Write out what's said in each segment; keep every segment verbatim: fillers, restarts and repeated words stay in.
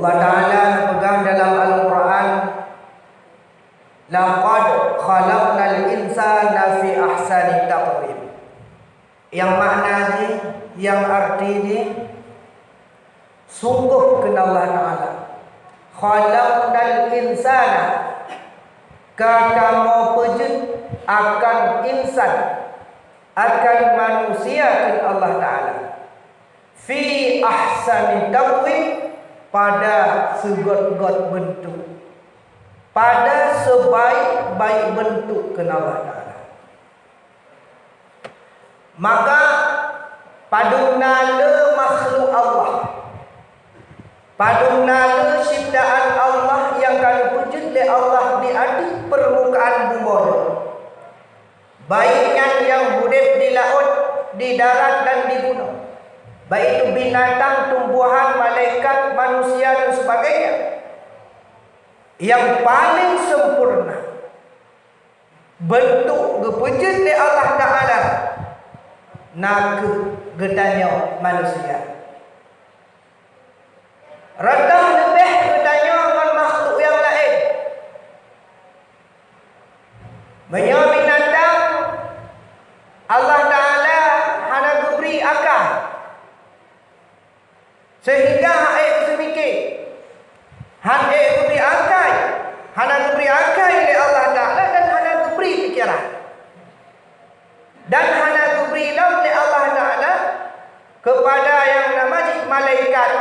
Allah Ta'ala neupeugah dalam Al-Quran, "Laqad khalaqnal insana fi ahsani taqwim." Nyang makna jih, nyang arti jih, sunggoh kheun Allah Ta'ala, "Khalaqnal insana," ka kamoe peujeuet akan insan, akan manusia kheun Allah Ta'ala. Fi ahsani taqwim, pada seugét-gét beuntuk, pada sebaik-baik beuntuk kheun Allah Ta'ala. Maka padum na le makhluk Allah, padum na le ciptaan Allah nyang ka geupeujeuet lé Allah di ateueh peurmukaan bumoe nyoe. Baik nyan nyang udeb di laôt, di darat dan di gunong, baik itu binatang, tumbuhan, malaikat, manusia dan sebagainya. Nyang paleng sempurna beuntuk geupeujeuet lé Allah Ta'ala nakeuh geutanyoe manusia. Reutoh leubeh geutanyoe ngon makhluk nyang laén. Meunyoe binatang, Allah Ta'ala hana geubri akai, seuhingga han ék geuseumiké. Han ék geubri akai, hana geubri akai lé Allah Ta'ala dan hana geubri pikeran. Dan hana geubri lom lé Allah Ta'ala keupada nyang nama jih malaikat,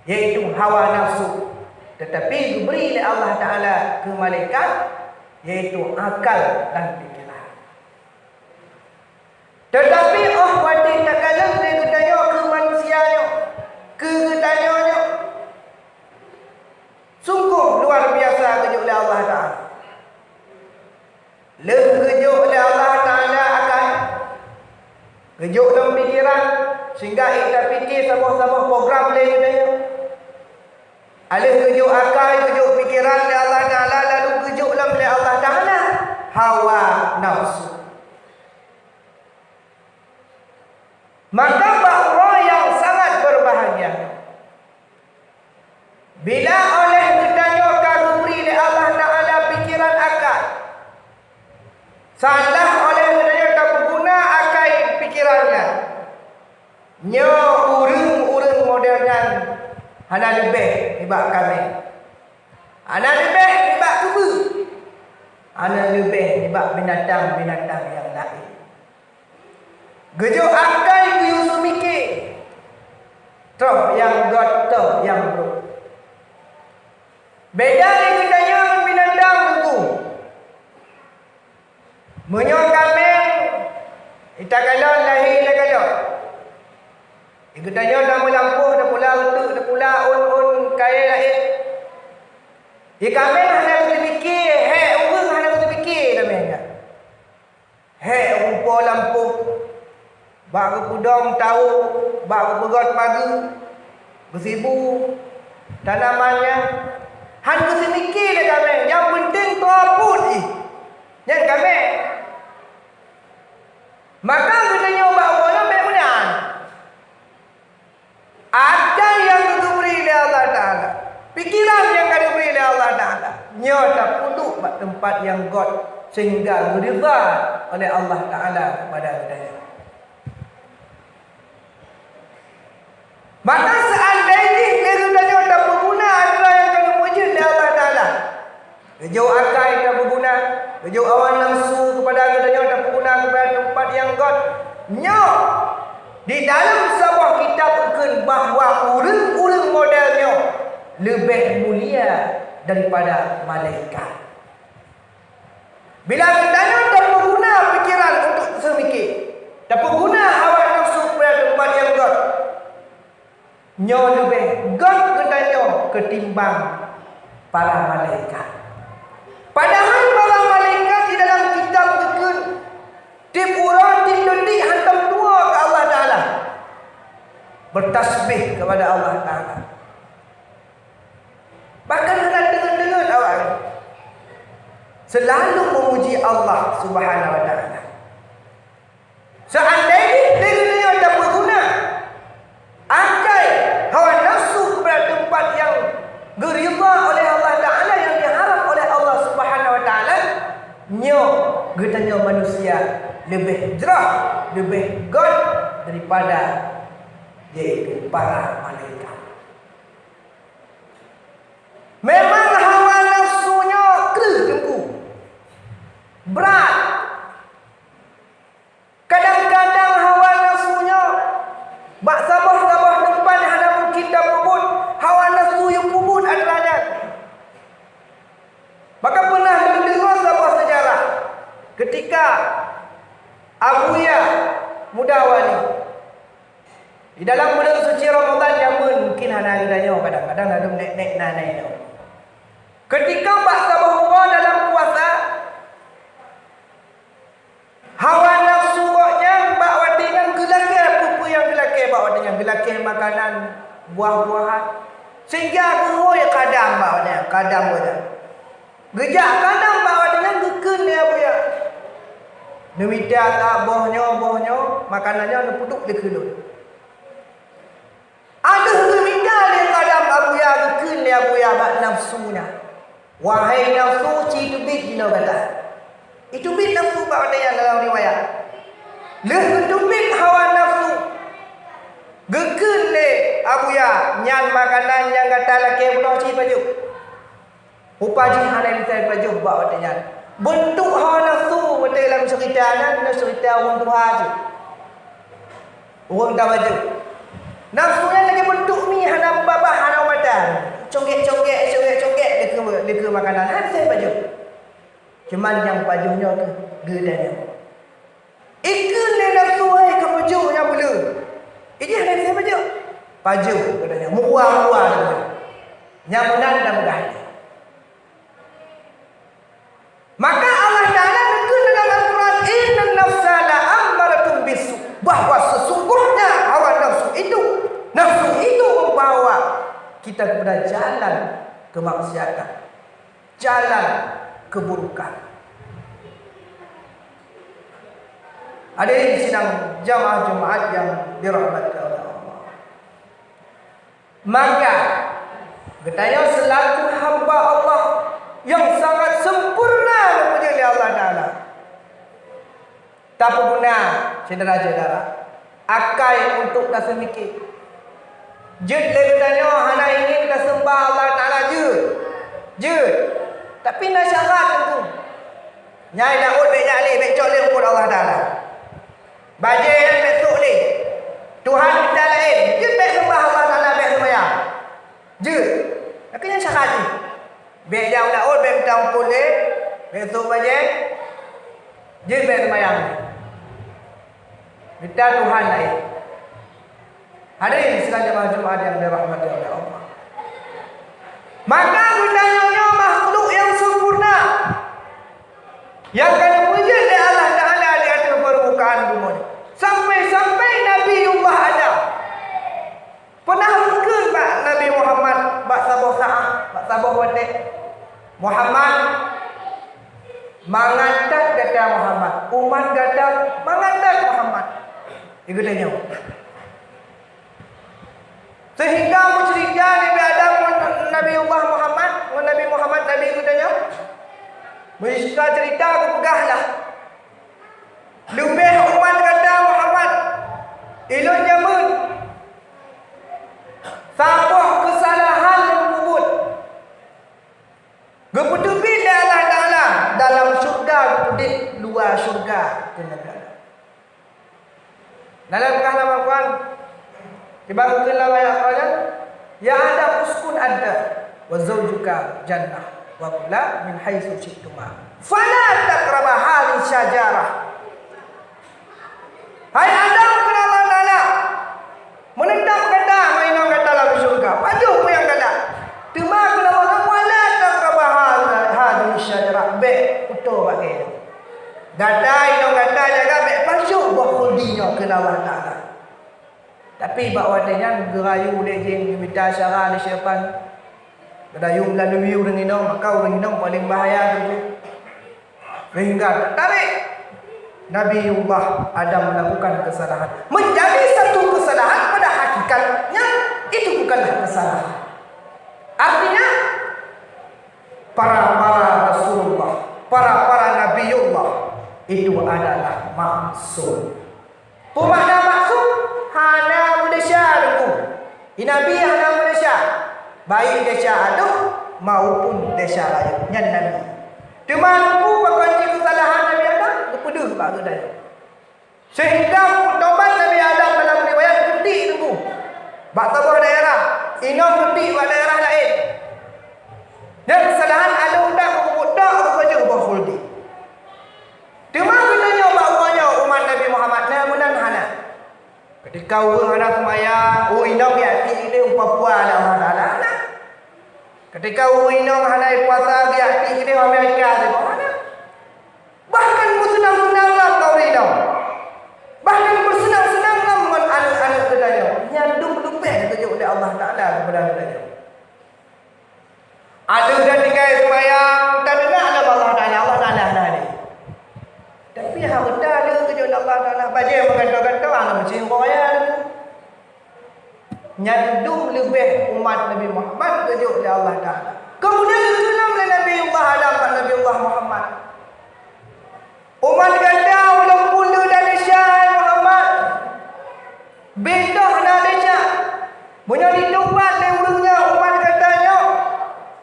yaitu hawa nafsu. Teutapi geubri lé Allah Ta'ala keu malaikat, yaitu akal dan pikeran. Teutapi óh watée takalon lé geutanyoe keu manusia nyoe, keu geutanyoe nyoe, sunggoh luar biasa geujok lé Allah Ta'ala. Lheueh geujok lé Allah Ta'ala akai, geujok lom pikeran, sehingga ék tapike saboh-saboh program lé geutanyoe. Lheueh geujok akai, geujok pikeran lé Allah Ta'ala, lalu geujok lom lé Allah Ta'ala hawa nafsu. Maka bak uroe nyang sangat beurbahagia, bila óh lheueh geutanyoe ka geubri lé Allah Ta'ala pikeran akai, salah óh lheueh geutanyoe tapeuguna akai pikeran nyan, nyoe ureuëng-ureuëng model nyan hana leubeh nibak kaméng, hana leubeh nibak keubeue, hana leubeh nibak binatang-binatang nyang laén. Geujok akai geuyue seumiké, troh nyang gét, troh nyang brok. Beda lé geutanyoe ngon binatang, Teungku. Meunyoe kaméng, ita kalon lahé lé kalon. Di geutanyoe tameulampôh, tapula uteuk, tapula ôn-ôn kayée laén. Di kaméng hana geuseumiké, hék ureuëng hana geuseumiké kaméng nyan. Hék rupa lampôh, bak geupeudong tawö, bak geupeugét pageue, geusibu, tanaman nyan. Han geuseumiké lé kaméng, nyang peunteng toh put jih. Nyan kaméng. Maka geutanyoe bak uroe nyoe bék meunan. Akai nyang geubri lé Allah Ta'ala, pikeran nyang ka geubri lé Allah Ta'ala, nyoe tapeuduek bak teumpat nyang gét sehingga geurida oleh Allah Ta'ala keupada geutanyoe. Maka seandai jih lé geutanyoe tapeuguna atra nyang ka geupeujeuet lé Allah Ta'ala, geujok akai tapeuguna, geujok hawa nafsu keupada geutanyoe tapeuguna keupada teumpat nyang gét, nyoe di dalam saboh kitab geukheun bahwa ureuëng-ureuëng model nyoe leubeh mulia daripada malaikat. Bila geutanyoe tapeuguna pikeran untuk seumiké, tapeuguna hawa nafsu keupada teumpat nyang gét, nyoe leubeh gét geutanyoe ketimbang para malaikat. Padahai para malaikat di dalam kitab geukheun, tieb uroe tieb detik hantom tuwoe keu Allah Ta'ala, beutasbih keupada Allah Ta'ala. Bahkan hana teungeut-teungeut awak nyan seulalu meumuji Allah Subhanahu wa Ta'ala. Seandai jih lé geutanyoe tapeuguna akai hawa nafsu keupada teumpat nyang Nyoe geutanyoe manusia leubeh jroh, leubeh göt daripada yaitu para malaikat. Memang hawa nafsu nyoe kreueh teungku. Brat. Kadang-kadang hawa nafsu nyoe bak saboh-saboh teumpat hana mungkin tapeubuet, hawa nafsu nyang peubuet atra nyan. Maka peunah lôn deungoe saboh seujarah, keutika Abuya Muda Wali di dalam buleuen suci Ramadhan jameun, mungkin hana geutanyoe, kadang-kadang ladôm nék-nék na, na inoe. Keutika bak saboh uroe dalam puasa, hawa nafsu gobnyan bak watèe nyan geulakèe, peue-peue nyang geulakèe bak watèe nyan, geulakèe makanan, buah-buahan, sehingga geuhôi khadam bak watèe nyan, khadam gobnyan. Geujak khadam bak watèe nyan geukheun lé Abuya. Neumita that boh nyoe, boh nyoe, makanan nyoe neupeuduek dikeue lôn. Ateueh geumita lé khadam Abuya geukheun lé Abuya bak nafsu nyan, "Wahai nafsu, ci teubiet jinoe gata." Iteubiet nafsu bak watèe nyan dalam riwayat. Lheueh geuteubiet hawa nafsu, geukheun lé Abuya, "Nyan makanan nyang gata lakèe bunoe, ci pajoh." Rupa jih hana bisa jipajoh bak watèe nyan. Beuntuk hawa nafsu watèe lam ceurita nyan, nyoe ceurita ureueng tuha jih. Ureueng tabajoh. Nafsu nyan lagèe beuntuk mi hana babah, hana mata. Congkèk-congkèk, congkèk-congkèk dikeue, dikeue makanan. Hana bisa jipajoh. Cuman nyang pajoh nyoe keuh geutanyoe. Ikheun lé nafsu, "Hai, ka pajoh nyang buleuen." Ijih lé nafsu pajoh. Pajoh, geutanyoe. Meu'ua-ua lé pajoh. Nyang meunan lam gah nyoe. Maka Allah Ta'ala neukheun dalam Al-Quran, "Innan nafsa la'ammaratun bissu'," bahwa sesungguhnya hawa nafsu itu, nafsu itu membawa kita kepada jalan kemaksiatan. Jalan keburukan. Hadirin sidang jamaah Jumaat yang dirahmati oleh Allah. Maka, geutanyoe selaku hamba Allah yang sangat sempurna geupujoe lé Allah Ta'ala. Tapeuguna, syedara-syedara, akai untuk taseumike. Jeuet lé geutanyoe hana ingin taseumbah Allah Ta'ala, jeuet. Jeuet. Tapi na syarat teungku. Nyang laôt bèk jak lé, bèk cok lé rukon Allah Ta'ala. Bajèe nyan bèk sôk lé. Tuhan kita laén, jeuet bèk seumbah Allah Ta'ala, bèk seumayang. Jeuet. Tapi nyan syarat jih. Bèk jak u laôt, bèk mita rukon lé, bèk sôk bajèe, jeuet bèk seumayang. Mita Tuhan laén. Hadirin sidang jamaah Jumaat yang dirahmati oleh Allah. Maka geutanyoe nyoe makhluk nyang sempurna, nyang ka geupeujeuet lé Allah Ta'ala di ateueh peureumukaan bumoe nyoe. Sampai-sampai Nabiullah Adam Peunah geukheun bak Nabi Muhammad bak saboh saát, bak saboh watèe, "Muhammad, mangat that gata Muhammad, umat gata mangat that Muhammad." Di geutanyoe. Sehingga meuceurita Nabi Adam ngon Nabi Allah Muhammad, ngon Nabi Muhammad Nabi geutanyoe. Meuceurita geupeugah lah, "Leubeh umat gata Muhammad, ilôn jameun saboh keusalahan lôn peubuet." Geupeuteubiet lé Allah Ta'ala dalam syurga, geupeudeh luwa syurga keuneuk gata. Dalam kalam Al-Quran, ibarat keu lam ayat Quran, "Ya Adam, uskun anta wa zaujuka jannah wa kula min haitsu syi'tuma. Fala taqraba hadhihi syajarah." Hai Adam, kheun Allah Ta'ala, "Meunetap gata ngon inong gata lam syeuruga, pajoh peue nyang gata. Teuma kheun Allah, wala taqraba hadhihi syajarah, bèk kuto bak gata. Gata, inong gata jaga bèk pajoh boh khuldi nyoe," kheun Allah Ta'ala. Tapi bak watèe nyan geurayu lé jin, geumita syara lé syaitan. Geurayu meulalu ureueng inong, maka ureueng inong paleng bahaya teungku. Sehingga teutarek Nabiullah Adam melakukan kesalahan. Menjadi satu kesalahan pada hakikatnya itu bukanlah kesalahan. Artinya, para-para Rasulullah, para-para Nabi itu adalah maksum. Peue makna maksum? Hana meudesya, Teungku. Nabi hana meudesya, baik desya atoh maupun desya rayeuk. Nyan Nabi. Teuma Teungku, pakon cit keusalahan Nabi Adam? Geupeudeuh bak geutanyoe. Sehingga peutobat Nabi Adam dalam riwayat geutik, Teungku, bak saboh daerah, inong geutik bak daerah laén. Dan keusalahan aloh that geupeubeuet tok geukeujeuh boh khuldi. Teuma geutanyoe bak uroe nyoe umat Nabi Muhammad na meunan hana? Ketika ureuëng hana seumayang, oh, inong jak tik lé u Papua lé Allah Taala, hana. Ketika ureuëng inong hana puasa, jak tik lé u Amerika sigoe, hana. Bahkan meuseunang-seunang lom ngon ureuëng inong. Bahkan meuseunang-seunang lom ngon aneuëk-aneuëk geutanyoe. Nyan dum leubeh geukeujok lé Allah Taala keupada geutanyoe. Aloh that tinggai seumayang, tadeungoe lom Allah Taala, Allah Taala na deh. Tapi hana meuta aloh geujok lé Allah Taala, bajée meugantoe-gantoe hana meucéh raya lom. Nyan dum leubeh umat Nabi Muhammad geujok lé Allah Taala. Keumudian geukheun lom lé Nabiullah Adam bak Nabiullah Muhammad, "Umat gata ulôn peuleue dan desya, hai Muhammad. Beutoh na desya. Meunyoe jiteubat lé ureuëng nyoe umat gata nyoe,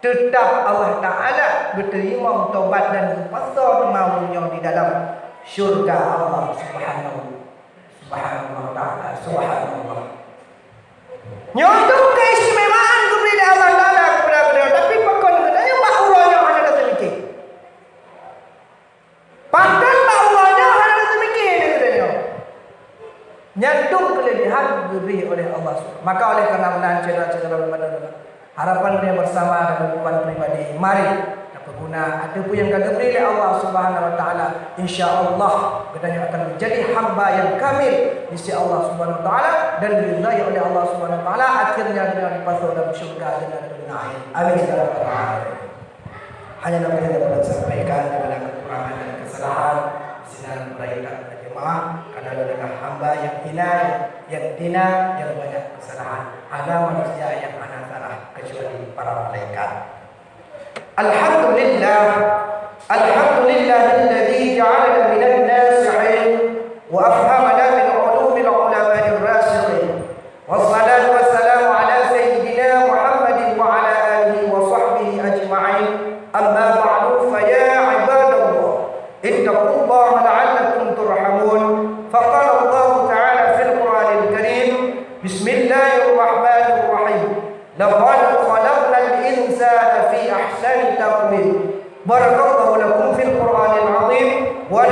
teutab Allah Taala geuteurimong tobat dan geupasoe teuma ureuëng nyoe di dalam syurga Allah Subhanahu, Subhanallah Taala, Subhanallah." Nyoe dum keistimewaan geubri lé Allah Taala keupada geutanyoe, tapi pakon geutanyoe bak uroe nyoe hana taseumike? Pakon bak uroe nyoe hana taseumike lé geutanyoe? Nyan dum keuleubehan geubri oleh Allah. Maka oleh karena meunan, syedara-syedara lôn, harapan ulôn bersama dan dukungan pribadi, mari tapeuguna ateueh peue nyang ka geubri lé Allah Subhanahu wa Taala. Insya Allah, geutanyoe akan menjadi hamba yang kamil di sisi Allah Subhanahu wa Taala dan diridai oleh Allah Subhanahu wa Taala. Akhirnya, geutanyoe dipasoe dalam syurga Jannatul Naim. Amin ya rabbal alamin. Hanya nama yang dapat saya sampaikan, karena kekurangan dan kesalahan, sinan berai dan jemaah, karena adalah hamba yang hina, yang hina, yang banyak kesalahan. Hana manusia yang hana salah kecuali para malaikat. Alhamdulillah. Alhamdulillahilladzi ja'alana minan nasihin wa afhamana min ulumil ulama'ir rasikhin. Wassalatu wassalamu ala sayyidina Muhammadin wa ala alihi wa sahbihi ajma'in. Amma ba'du, fa ya ibadallah, ittaqullaha la'allakum turhamun. Faqala Allahu ta'ala fil Qur'anil Karim, bismillahirrahmanirrahim. Laqad khalaqnal insana fi ahsani taqwim. Barakallahu lakum fil Qur'anil azim wa